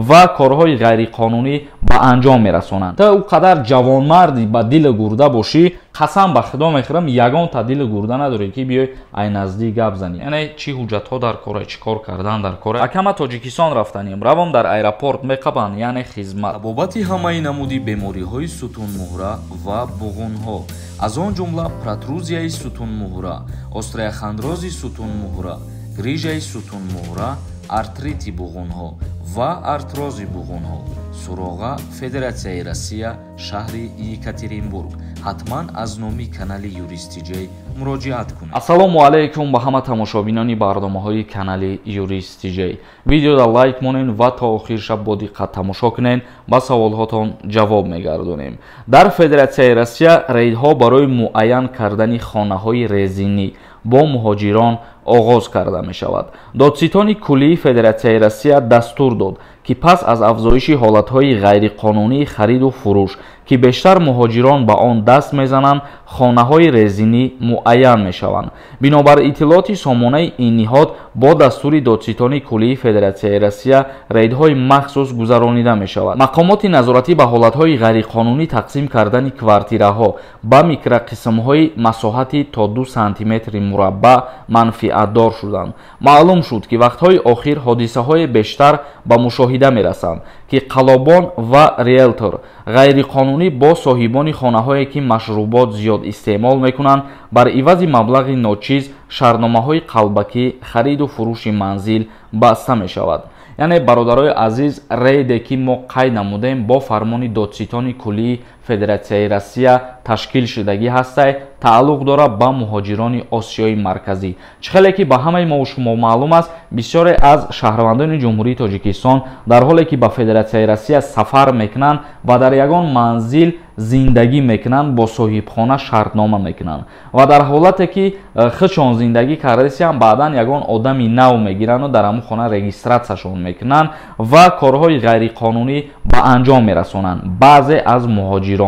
ва корҳои ғайриқонунӣ ба анҷом мерасонанд. Та ӯ қадар ҷавонмарди ба дили гурда бошӣ, қасам ба худо мехӯрам, ягонта дили гурда надорӣ ки биёй ай наздик гап занӣ. Яъне чӣ ҳуҷҷатҳо дар кора, чӣ кор кардан дар кора. Акама Тоҷикистон рафтанем, равом дар аэропорт меқабанд, яъне хизмат. Табобати ҳамаи намуди бемориҳои сутунмуҳра ва буғунҳо, аз он ҷумла протрузияи сутунмуҳра, остеохондрози сутунмуҳра, грижаи сутунмуҳра, артрити буғунҳо ва артрози буғунҳо. Суроға Федератсияи Россия, шаҳри Екатеринбург. Ҳатман аз номи канали Юрист ТЖ муроҷиат кунед. Ассалому алайкум ба ҳама тамошобинони барномаҳои канали Юрист ТЖ. Видеода лайк монен ва то охир шаб бо диққат тамошо кунен, ба саволҳотон ҷавоб мегардонем. Дар Федератсияи Россия рейдҳо барои муайян кардани хонаҳои резинӣ бо муҳоҷирон оғоз карда мешавад. Додситони куллии Федератсияи Россия дастур дод, ки пас аз афзоиши ҳолатҳои ғайриқонунии хариду фурӯш, ки бештар муҳоҷирон ба он даст мезананд, хонаҳои резинӣ муайян мешаванд. Бинобар иттилооти сомонаи ин ниҳод, бо дастури Додситони куллии Федератсияи Россия рейдҳои махсус гузаронида мешавад. Мақомоти назоратӣ ба ҳолатҳои ғайриқонунӣ тақсим кардани квартираҳо ба микроқисмҳои масоҳати то 2 сантиметри мураббаъ манфиатдор шуданд. Маълум шуд, ки вақтҳои охир ҳодисаҳои бештар ба мушоҳида мерасанд, ки қалобон ва риелтор ғайриқонунӣ бо соҳибони хонаҳое, ки машрубот зиёд истеъмол мекунанд, бар ивази маблағи ночиз шартномаҳои қалбакӣ хариду фурӯши манзил баста мешавад. Яъне бародарои азиз, рейде ки мо қайд намудем бо фармони Додситони куллии Федератсияи Россия ташкил шудагӣ ҳастай, тааллуқ дорад ба муҳоҷирони Осиёи Марказӣ. Чӣ хеле ки ба ҳамаи мо шумо маълум аст, бисёре аз шаҳрвандони Ҷумҳурии Тоҷикистон дар ҳоле ки ба Федератсияи Россия сафар мекунанд ва дар ягон манзил зиндагӣ мекунанд, бо соҳибхона шартнома мекунанд ва дар ҳолате ки худшон зиндагӣ кардасиям, баъдан ягон одами нав мегиранду дар ҳамон хона регистратсияшон мекунанд ва корҳои ғайриқонунӣ ба анҷом мерасонанд баъзе аз муҳоҷирон.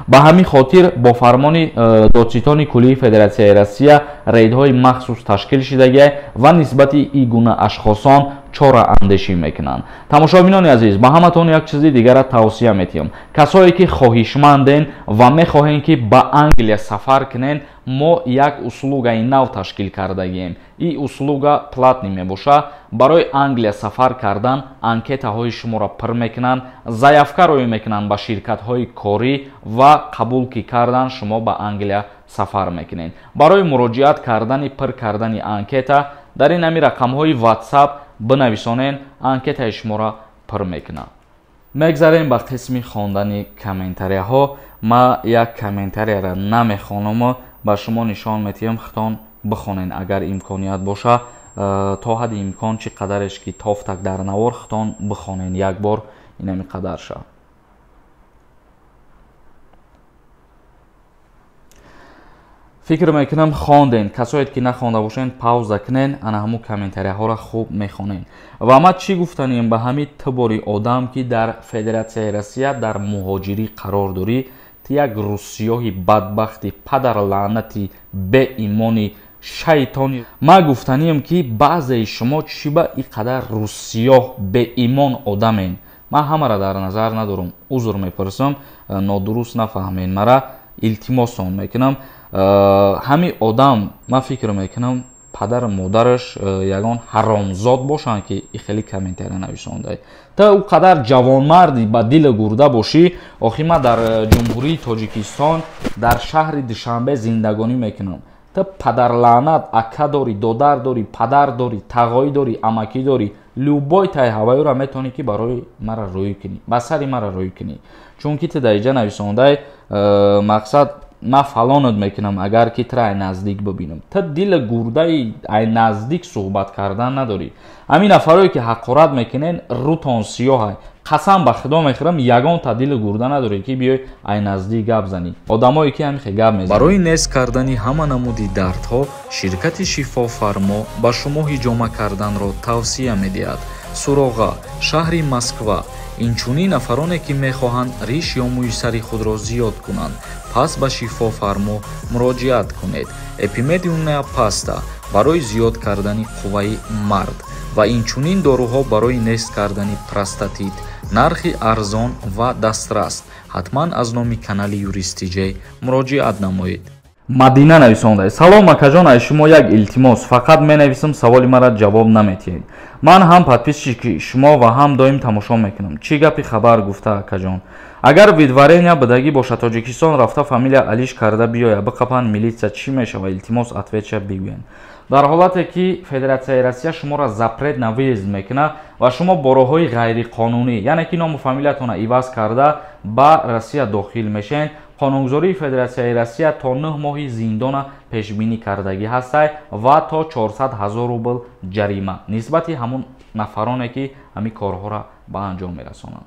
Ба ҳамин хотир бо фармони Додситони куллии Федератсияи Россия рейдҳои махсус ташкил шудагӣ ва нисбати ин гуна ашхосон чораандешӣ мекунанд. Тамошобинони азиз, ба ҳаматон як чизи дигара тавсия метиҳам. Касое ки хоҳишманден ва мехоҳем ки ба Англия сафар кунен, мо як услугаи нав ташкил кардагием. Ин услуга платный мебошад. Барои Англия сафар кардан анкетаҳои шуморо пур мекунанд, заявка рӯй мекунанд ба ширкатҳои корӣ ва қабул ки кардан шумо ба Англия сафар мекунед. Барои муроҷиат кардани пур кардани анкета дар ин ҳамин рақамҳои WhatsApp бинависонен, анкетаи шуморо пур мекунанд. Мегзарем ба қисми хондани комментарияҳо. Ман як комментарияро намехонам, ба шумо нишон метиҳам, худтон бихонен агар имконият боша. То ҳадди имкон чӣ қадареш ки тофтак дар навор худтон бихонен як бор, инами қадар ша. Фикр мекунам хонден. Касоед ки нахонда бошен, пауза кунен, ана ҳамун комментарияҳоро хуб мехонен. Ва ман чӣ гуфтанем ба ҳамин тибори одам, ки дар Федератсияи Россия дар муҳоҷирӣ қарор дорӣ, ту як русиёҳи бадбахти падарлаънати беимони шайтони. Ман гуфтанием, ки баъзеи шумо чӣ ба ин қадар русиёҳ беимон одамен. Ман ҳамаро дар назар надорам, узр мепурсам, нодуруст нафаҳмен мара, илтимосон мекунам. Ҳамин одам, ман фикр мекунам, падару модараш ягон ҳаромзод бошанд, ки и хеле комментария нависонда. Та ӯ қадар ҷавонмарди ба дили гурда бошӣ, охи ман дар Ҷумҳурии Тоҷикистон дар шаҳри Душанбе зиндагонӣ мекунам. Та падарлаънат ака дорӣ, додар дорӣ, падар дорӣ, тағоӣ дорӣ, амакӣ дорӣ, любой тай ҳавоиро метавонӣ ки барои мара рӯй кунӣ, ба сари мара рӯй кунӣ. Чунки ту дар инҷа нависондай, мақсад ман фалонат мекунам, агар ки туро ай наздик бибинам. Ту дили гурдаи ай наздик суҳбат кардан надорӣ. Ҳамин нафарое ки ҳақорат мекунен, рӯтон сиёҳай. Қасам ба худо мехӯрам, ягонта дили гурда надорӣ ки биёй ай наздик гап занӣ. Одамое ки ҳамин хел гап мезананд. Барои нест кардани ҳама намуди дардҳо, ширкати Шифофармо ба шумо ҳиҷома карданро тавсия медиҳад. Суроға, шаҳри Москва. Инчунин нафароне ки мехоҳанд риш ё мӯи сари худро зиёд кунанд, пас ба Шифофармо муроҷиат кунед. Эпимедиумная паста Барои зиёд кардани қувваи мард ва инчунин доруҳо барои нест кардани простатит. Нархи арзон ва дастрас. Ҳатман аз номи канали Юрист Тиҷей муроҷиат намоед. Мадина нависонда: салом, акаҷон, аз шумо як илтимос, фақат менависам, саволи мара ҷавоб наметиҳед. Ман ҳам подписчики шумо ва ҳам доим тамошо мекунам. Чӣ гапи хабар гуфта, акаҷон? Агар выдворения будагӣ боша, Тоҷикистон рафта, фамилия алиш карда биёя, биқапанд милитсия, чӣ мешава? Илтимос, ответша бигӯед. Дар ҳолате ки Федератсияи Россия шуморо запрет на выезд мекунад ва шумо бо роҳҳои ғайриқонунӣ, яъне ки ному фамилиятонро иваз карда, ба Россия дохил мешавед, қонунгузории Федератсияи Россия то 9 моҳи зиндона пешбинӣ кардагӣ ҳастай ва то 400 ҳазор рубл ҷарима нисбати ҳамун нафароне, ки ҳамин корҳоро ба анҷом мерасонанд.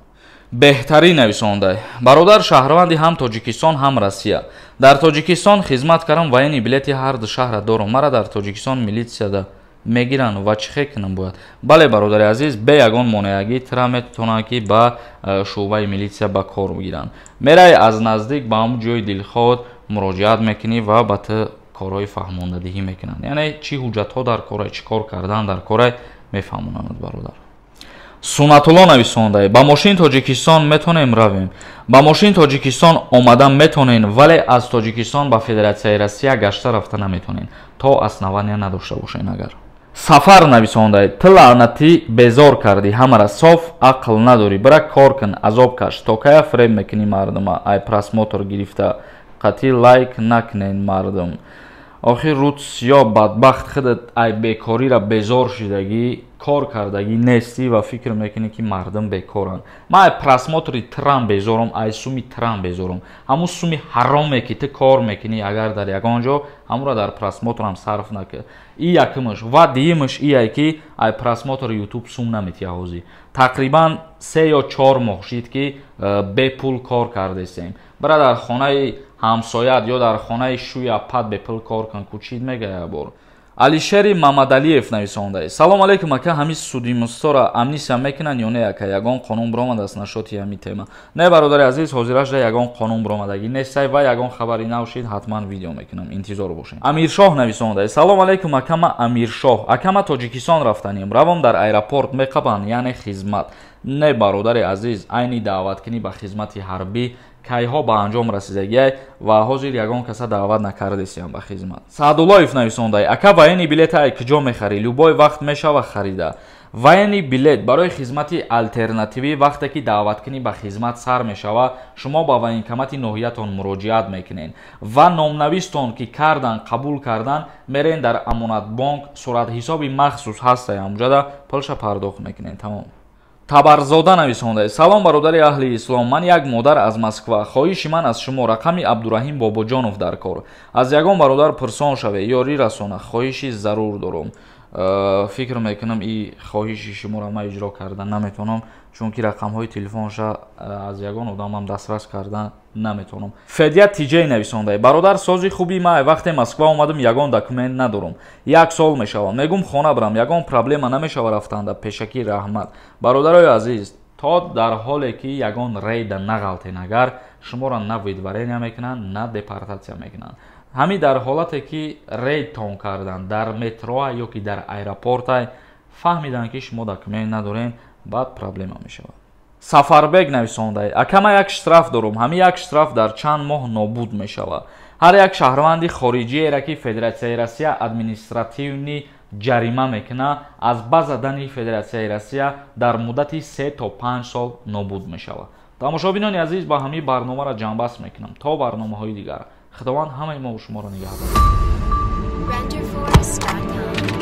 Беҳтарин нависонда: бародар, шаҳрванди ҳам Тоҷикистон, ҳам Россия, дар Тоҷикистон хизмат кардам, военный билети ҳар ду шаҳра дорам. Мара дар Тоҷикистон милитсияда мегиранд ва чӣ хел кунам бояд? Бале, бародари азиз, бе ягон монеагӣ тира метавонанд, ки ба шӯъбаи милитсия ба кор бигиранд. Мерай, аз наздик ба ҳамун ҷои дилхоҳ муроҷиат мекунӣ ва ба ту корҳои фаҳмондадиҳӣ мекунанд, яъне чӣ ҳуҷҷатҳо дар кора, чӣ кор кардан дар кора мефаҳмонанд. Бародар Сунатулло нависонда: ба мошин Тоҷикистон метонем равем? Ба мошин Тоҷикистон омада метонен, вале аз Тоҷикистон ба Федератсияи Россия гашта рафта наметонен, то основания надошта бошен. Агар Сафар нависонда: ту лаънатӣ, безор кардӣ ҳамара, соф ақл надорӣ, бира кор кун, азоб каш, то кая фиреб мекунӣ мардума? Ай просмотр гирифта қатъи лайк накунен мардум. Охир рӯд сиёҳ, бадбахт, худат ай бекорира безор шидагӣ, кор кардагӣ нестӣ ва фикр мекунӣ, ки мардум бекоранд. Ман ай просмотри трам безорам, ай суми трам безорам. Ҳамун суми ҳароме, ки ту кор мекунӣ, агар дар ягон ҷо ҳамуро дар просмотрам сарф накун. И якумаш ва дуюмаш ие, ки ай просмотри Ютуб сум наметиҳа. Ҳозир тақрибан 3 ё 4 моҳ шид, ки бепул кор кардесем. Бира, дар хонаи ҳамсояат ё дар хонаи шӯи аппат бепул кор кун, кучид мегая бор. Алишери Мамадалиев нависонда: салом алейкум, ака, ҳамин судимостора амнистия мекунанд ё не, ака? Ягон қонун биромадааст нашоти ҳамин тема? Не, бародари азиз, ҳозирашда ягон қонун биромадагӣ нестай ва ягон хабари нав шид, ҳатман видео мекунам, интизор бошед. Амиршоҳ нависонда: салом алейкум, акама Амиршоҳ. Акама, Тоҷикистон рафтанем, равом, дар аэропорт меқабанд, яъне хизмат? Не, бародари азиз, айни даъваткунӣ ба хизмати ҳарбӣ кайҳо ба анҷом расидагиай ва ҳозир ягон каса даъват накардесиям ба хизмат. Саъдуллоев нависондай: ака, военный билета ай куҷо мехарӣ? Любой вақт мешава харида? Военный билет барои хизмати алтернативӣ, вақте ки даъваткунӣ ба хизмат сар мешава, шумо ба военкомати ноҳиятон муроҷиат мекунед ва номнавистон ки кардан, қабул кардан, мерен дар Амонатбонк, суратҳисоби махсус ҳастай, ҳамуҷада пулша пардохт мекунед, тамом. Табарзода нависонда: салом, бародари аҳли ислом, ман як модар аз Москва. Хоҳиши ман аз шумо, рақами Абдураҳим Бобоҷонов дар кор, аз ягон бародар пурсон шаве, ёрӣ расона, хоҳиши зарур дорум. Фикр мекунам, и хоҳиши шуморо ман иҷро карда наметавонам, чунки рақамҳои телефонша аз ягон одамам дастрас карда наметавонам. Федя Тиҷей нависонда: бародар, сози хуби, ма вақте Москва омадам, ягон документ надорам, як сол мешавад, мегум хона бирам, ягон проблема намешава рафтанда? Пешакӣ раҳмат. Бародарои азиз, то дар ҳоле ки ягон рейда нағалтен, агар шуморо на выдворения мекунанд, на депортатсия мекунанд. Ҳамин дар ҳолате ки рейдтон кардан дар метроа ё ки дар аэропортай, фаҳмиданд, ки шумо документ надорен, баъд проблема мешавад. Сафарбек нависонда: акама, як штраф дорум, ҳамин як штраф дар чанд моҳ нобуд мешавад? Ҳар як шаҳрванди хориҷиера, ки Федератсияи Россия административный ҷарима мекунад, аз база данных Федератсияи Россия дар муддати 3 то 5 сол нобуд мешавад. Тамошобинони азиз, ба ҳамин барномаро ҷамъбаст мекунам. То барномаҳои дигар, Худованд ҳамаи мо шуморо нигаҳбон. Renderforest.com.